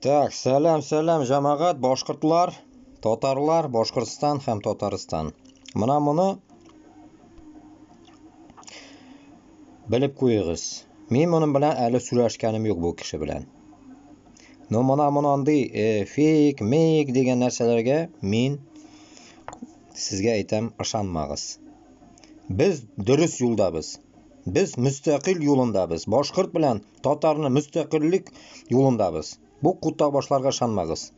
Так, сәлам, сәлам, җәмәгать, башкортлар, татарлар, Башкортстан һәм Татарстан. Менә моны белеп куегыз. Мин моның белән әле сөйләшкәнем юк бу кеше белән. Но мына мондый э, фейк, мейк дигән нәрсәләргә мин сезгә әйтәм, ышанмагыз. Без дөрес юлдабыз. Без мөстәкыйль юлындабыз. Башкорт белән татарны мөстәкыйльлек юлындабыз. Бу кута башларга ышанмагыз.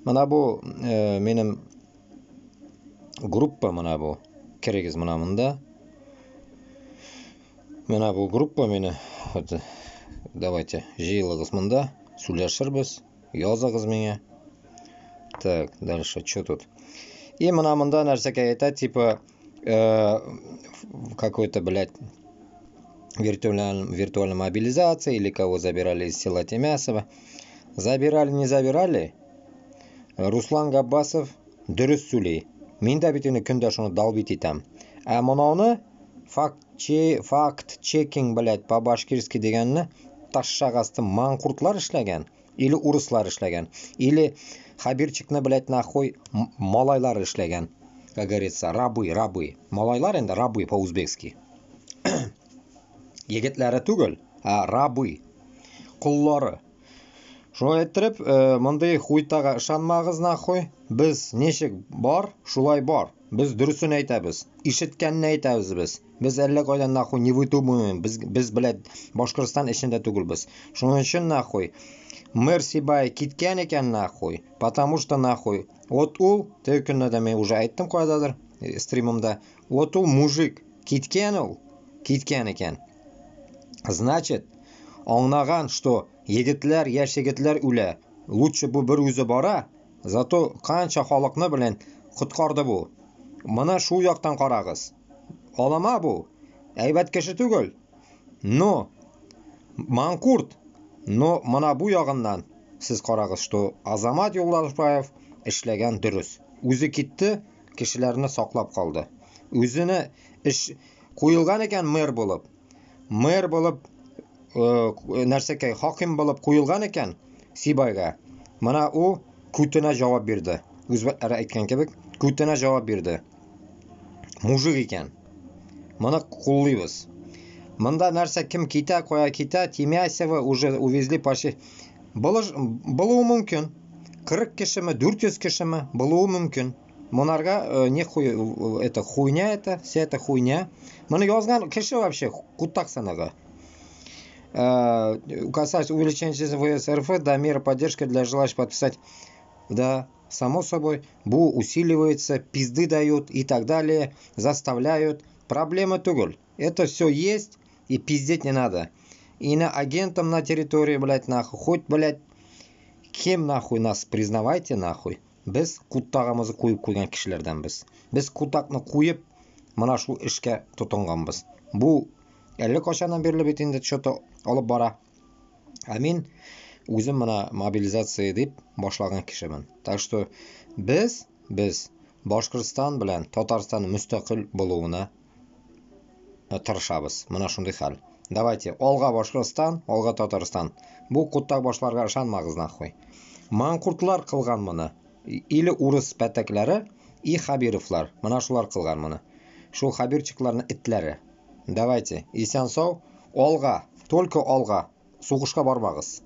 Менә бу э, минем группа менә бу. Керегез менә монда. Менә бу группа мине. Вот, давайте җыелыгыз монда, сөйләшербез, языгыз миңа. Так, дальше что тут? И менә монда нәрсәгә әйтә, типа какой-то, блядь, виртуальная мобилизация или кого забирали из села Темясово. Забирали, не забирали. Руслан Габбасов дөрес сөйли. Мин дә бит инде көндә шуны долбить итәм. Ә монауны факт чекинг, блядь, по-башкирски дигәнне ташшак асты манкуртлар эшләгән. Или урыслар эшләгән. Или Хабирчикны, блядь, нахуй малайлар эшләгән. Как говорится, рабы, рабы. Малайлар инде рабы по-узбекски. Егетләре түгел, ә рабы. Коллары. Шулай иттереп, э, мондый хуйтага ышанмагыз нахуй. Без ничек бар, шулай бар. Без дөресен әйтәбез. Ишеткәнне әйтәбез без. Без әллә кайдан нахуй не выдумываем. Без, без блядь, Башкортстан эчендә түгелбез. Шуның өчен нахуй мэр Сибай киткән икән нахуй. Потому что нахуй вот ул, теге көнне дә мин уже әйттем кайдадыр э, стримымда. Вот ул мужик киткән ул, киткән икән. Значит, аңлаган, что егетләр, яшь егетләр үлә. Лучше бу бер үзе бара, зато канча халыкны белән коткарды бу. Моны шул яктан карагыз. Алама бу. Әйбәт кеше түгел. Но манкурт. Но мына бу ягыннан сез карагыз, что Азамат Юлдашбаев эшләгән дөрес. Үзе китте, кешеләрне саклап калды. Үзене эш куелган икән мэр булып. Мэр булып, э, нәрсәкәй, хаким булып куелган икән Сибайга. Мына ул күтенә җавап бирде. Үзбәкләр әйткән кебек, күтенә җавап бирде. Мужик икән. Моны куллыйбыз. Монда нәрсә кем китә, кая китә, Тимясева уже увезли почти. Булыш, булуы мөмкин. 40 кешеме, 400 кешеме булуы мөмкин. Монарга э, не хуй, э, это хуйня это, вся эта хуйня. Моны язган кеше вообще кутак санагы. Э, касаясь увеличения ВС РФ, да, меры поддержки для желающих подписать. Да, само собой, бу усиливается, пизды дают и так далее, заставляют. Проблема түгел. Это все есть, и пиздеть не надо. И на агентам на территории, блядь, нахуй, хоть, блядь, кем нахуй нас признавайте нахуй. Без кутагыбызны куеп куйган кешеләрдәнбез. Без кутакны куеп, менә шул эшкә тотынганбыз. Бу әллә кайчаннан бирле бит инде что-то алып бара. Ә мин үзем менә мобилизация дип башлаган кешемен. Так что без, без Башкортстан белән Татарстан мөстәкыйль булуына э, тырышабыз. Менә шундый хәл. Давайте, алга Башкортстан, алга Татарстан. Бу кутак башларга ышанмагыз нахуй. Манкуртлар кылган моны. Или урыс пәтәкләре, и Хабировлар. Менә шулар кылган моны. Шул Хабирчикларның этләре. Давайте, исән сау, алга, только алга. Сугышка бармагыз.